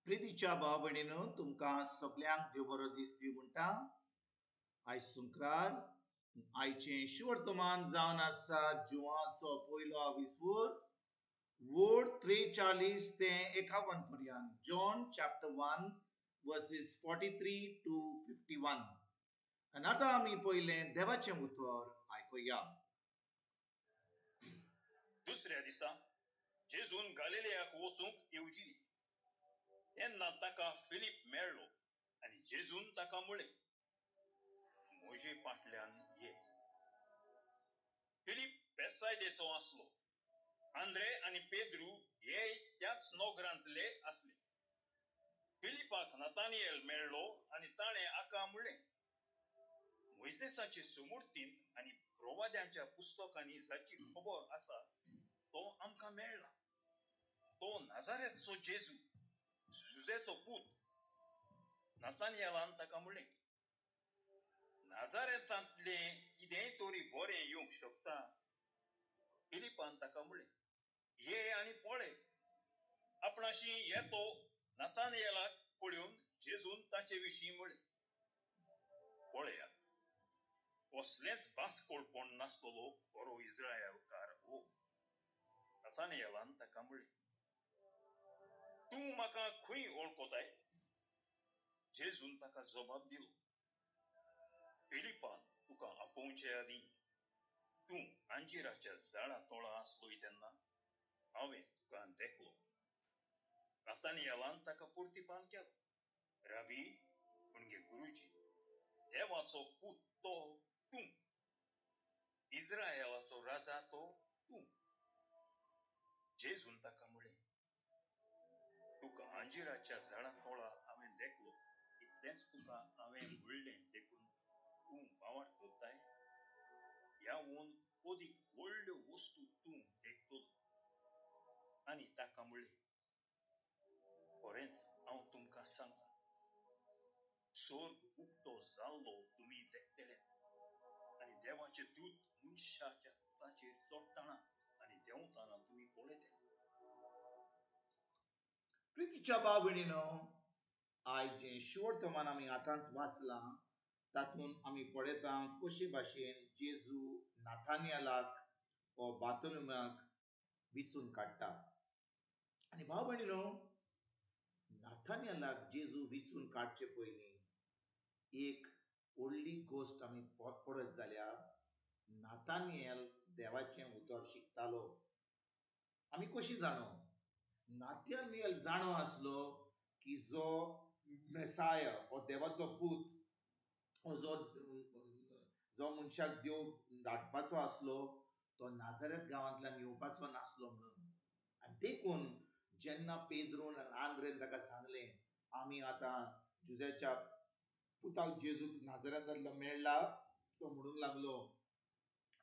प्रितीच्या भाव भयणीनो, तुमकां सगल्यांक देव बरो दीस दी म्हणटा. आयज सुंक्रार, आयचें शुवर्तमान जावन आसा जुवाचो पयलो विस्वूर वोड 43 ते 51 पर्यंत. John chapter 1 verses 43 to 51. आनी आतां आमी पयलें देवाचें उतर आयकुया. दुसऱ्या दिसा जेजून गालिलियाक वचूंक येवजिली. तेन्ना ताका फिलीप मेळ्ळो आनी जेजून ताका म्हळें, म्हजे फाटल्यान ये. फिलीप बेतसायदेचो आसलो. आंद्रे आनी पेद्रू हे त्याच नगरांतले आसले. फिलिपाक नतानियल मेळ्ळो आनी ताणें आका म्हळें, मोयजेसाचे सुमूर्तींत आनी प्रवाद्यांच्या पुस्तकांनी जाची खबर आसा तो आमकां मेळ्ळा. तो नाजारेतचो जेजू, जुजेचो पूत. नतानियलान ताका म्हळें, नाजारेतांतलें कितेंय तरी बरें येवंक शकता? फिलिपान ताका म्हळें, ये आनी पळय. आपणाशी येतो नतानियलाक पळोवन जेजून ताचे विशीं म्हळें, पळयात, कसलेंच बास्कोळपण नासतलो खरो इस्रायलकार हो. नतानियलान ताका म्हळें, तूं म्हाका खंय वळखताय? जेजून ताका जबाब दिलो, फिलिपान तुका आपोवचे आदीं तूं अंजिराच्या झाडा तोळा आसलोय तेन्ना हांवें तुका देखलो. नतानियलान ताका प्रतिपाल केलो, राबी म्हणजे गुरुजी, देवाचो पूत तो तूं, इस्रायलाचो राजा तो तूं. जेजून ताका म्हळें, तुका अंजिराच्या झाडा तोळा हांवें देखलो, इतलेंच तुका हांवें म्हणलें देखून तूं भावार्थ करताय? ह्या वोन अदीक व्हडल्यो वस्तू तूं देखतलो. आनी ताका म्हणलें, खरेंच हांव तुमकां सांगता, स्वर्ग उक्तो जाल्लो तुमी देखतले आनी देवाचे दूत मनशाच्या ताचेर चडटना आनी देंवतना तुमी पळयतले. प्रितीच्या भाव भयणीनो, आयज जें शुवर्तमान आमी आतांच वाचलां तातूंत आमी पळयता कशे भाशेन जेजू नाथानियलाक वो बातोलोम्याक विचून काडटा. आनी भाव भयणीनो, नाथानियलाक जेजू विचून काडचे पयलीं एक व्हडली गोश्ट आमी पळयत जाल्यार नाथानियल देवाचें उतर शिकतालो. आमी कशी जाणो? नाथानियल जाणो आसलो की जो मेसाय हो देवाचो पूत, हो जो जो मनशाक देव धाडपाचो आसलो तो नाजारेत गांवांतल्यान येवपाचो नासलो म्हणून. आनी देखून जेन्ना पेद्रून आनी आंद्रेन ताका सांगलें, आमी आतां जुजेच्या पुताक जेजूक नाजारेतांतलो मेळ्ळा, तो म्हणूंक लागलो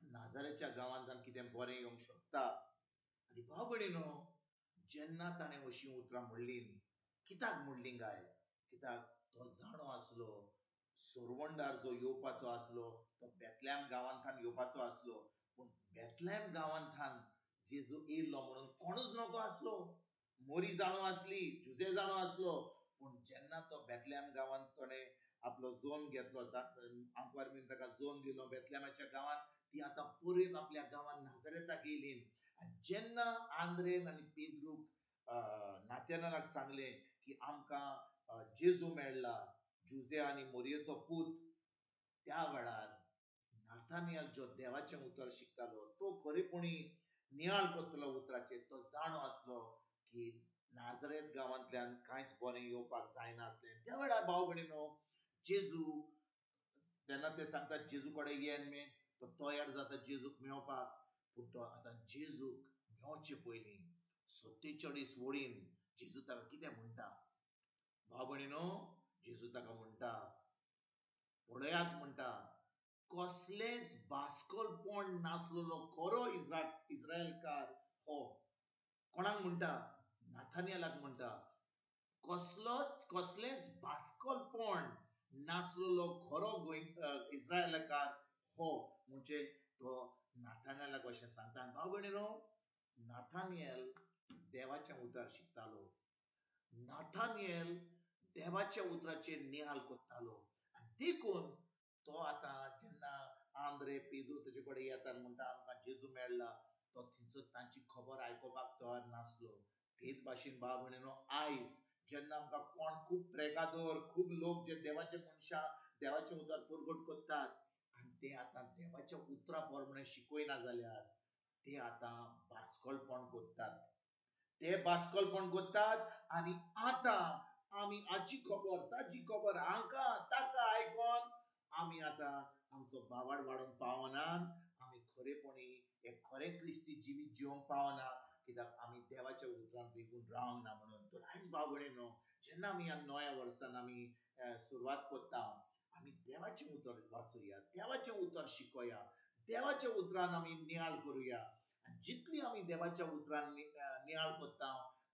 नाजारेच्या गांवांतल्यान कितें बरें येवंक शकता. आनी भाव भयणीनो, जेन्ना ताणें अशीं उतरां म्हणलीं, कित्याक म्हणलीं काय? कित्याक तो जाणो आसलो सोरवंडार जो येवपाचो आसलो तो बेतल्याम गांवांतल्यान येवपाचो आसलो. पूण बेतल्याम गांवांतल्यान जेजू येयल्लो म्हणून कोणूच नको आसलो. मोरी जाणो आसली, जुजे जाणो आसलो. पूण जेन्ना तो बेतल्याम गांवांत ताणें आपलो जोन घेतलो, आंकवार बीन ताका जोन दिलो बेतल्यामाच्या गांवांत, ती आतां परत आपल्या गांवांत नाजारेताक येयली. आनी जेन्ना आंद्रेन आनी पेद्रूक नाथानियलाक सांगलें की आमकां जेजू मेळ्ळा, जुजे आनी मोरयेचो पूत, त्या वेळार नाथानियल जो देवाचें उतर शिकतालो तो खरेपणी नियाळ करतलो उतराचेर, तो जाणो आसलो की नाजरेत गांवांतल्यान कांयच बरें येवपाक जायनासलें. त्या वेळार भाव भयणीनो, जेजू तेन्ना ते सांगतात जेजू कडेन येन मे, तो तयार जाता जेजूक मेळपाक. पूण तो आतां जेजूक मेळचे पयलीं 47 वळीन जेजू ताका कितें म्हणटा? भाव भयणीनो, जेजू ताका म्हणटा, पळयात म्हणटा, कसलेंच बास्कोलपण नासलेलो खरो इस्रायलकार हो. कोणाक म्हणटा? नाथानियलाक म्हणटा, कसलेंच बास्कोलपण नासलेलो खरो इस्रायलकार हो. म्हणजे तो नाथानियलाक अशें सांगता. भाव भयणीनो, नाथानियल देवाचें उतर शिकतालो. नथानियल देवाच्या उतराचेर निहाल करतालो आनी देखून तो आतां जेन्ना आंद्रे पेद्रू तेजे कडेन येता म्हणटा आमकां जेजू मेळ्ळा, तो थंयचो तांची खबर आयकुपाक तयार नासलो. तेच भाशेन भाव भयणीनो आयज जेन्ना आमकां कोण खूब प्रेगादोर, खूब लोक जे देवाचे मनशां देवाचें उतर परगट करतात आनी ते आतां देवाच्या उतरा प्रमाणे शिकयना जाल्यार ते आतां बास्कलपण करतात. ते बास्कलपण करतात आनी आतां आमी हाची खबर ताची खबर हांकां ताका आयकोन आमी आतां आमचो बावाड वाडोवंक पावना, आमी खरेपणी हे खरें क्रिस्ती जिवीत जिवंक पावना, कित्याक आमी देवाच्या उतरान रिगून रावंक ना म्हणून. तर आयज भाव भयणीनो जेन्ना आमी ह्या नव्या वर्सान आमी सुरवात करता, आमी देवाचें उतर वाचुया, देवाचें उतर शिकोया, देवाच्या उतरान आमी नियाळ करुया. आनी जितली आमी देवाच्या उतरान नियाळ करता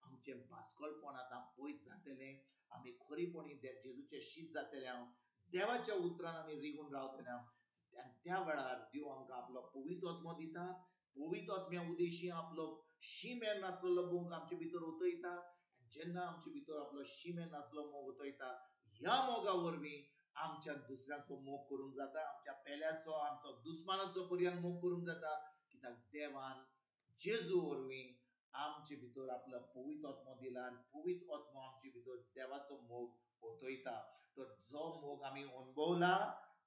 आमचें बास्कलपण आतां पयस जातलें, आमी खरेपणी जेजूचे शीस जातले, देवाच्या उतरान आमी रिगून रावतले. आनी त्या वेळार देव आमकां आपलो पवित्र आत्मो दिता. पवित्र आत्म्या उदेशी आपलो शीमेर नासलेलो मोग आमचे भितर उतयता. जेन्ना आमचे भितर आपलो शीमेर नासलो मोग उतयता, ह्या मोगा वरवीं आमच्या दुसऱ्यांचो मोग करूंक जाता, आमच्या पेल्याचो, आमचो दुस्मानाचो पर्यंत मोग करूंक जाता, कित्याक देवान जेजू वरवीं आमचे भितर आपलो पवित्र आत्मो दिला आनी पवित्र आत्मो आमचे भितर देवाचो मोग ओतयता. तर जो मोग आमी अणभवला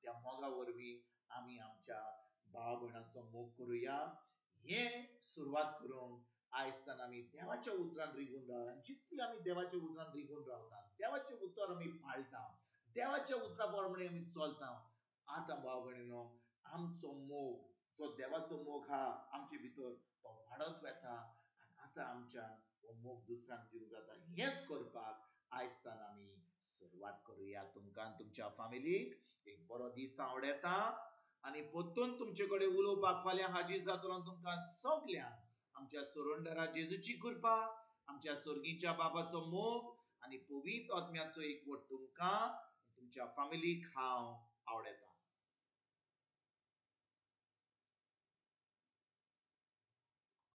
त्या मोगा वरवीं आमी आमच्या भाव भयणांचो मोग करुया. हें सुरवात करूंक आयजताना आमी देवाच्या उतरान रिगून रावता. जितली आमी देवाच्या उतरान रिगून रावता, देवाचें उतर आमी पाळटा, देवाच्या उतरा प्रमाणे आमी चलता, आतां भाव भयणीनो आमचो मोग जो देवाचो मोग हा आमचे भितर तो वाडत वता आनी आतां आमच्यान हो मोग दुसऱ्यांक दिवंक जाता. हेंच करपाक आयजताना आमी सुरवात करुया. तुमकां तुमच्या फामिलीक एक बरो दीस आवडता आनी परतून तुमचे कडेन उलोवपाक फाल्यां हाजीर जातलो. तुमकां सगल्यांक आमच्या सुरंडरा जेजूची कृपा, आमच्या सर्गीच्या बाबाचो मोग आनी पवित्र आत्म्याचो एकवट तुमकां तुमच्या फामिलीक हांव आवडता.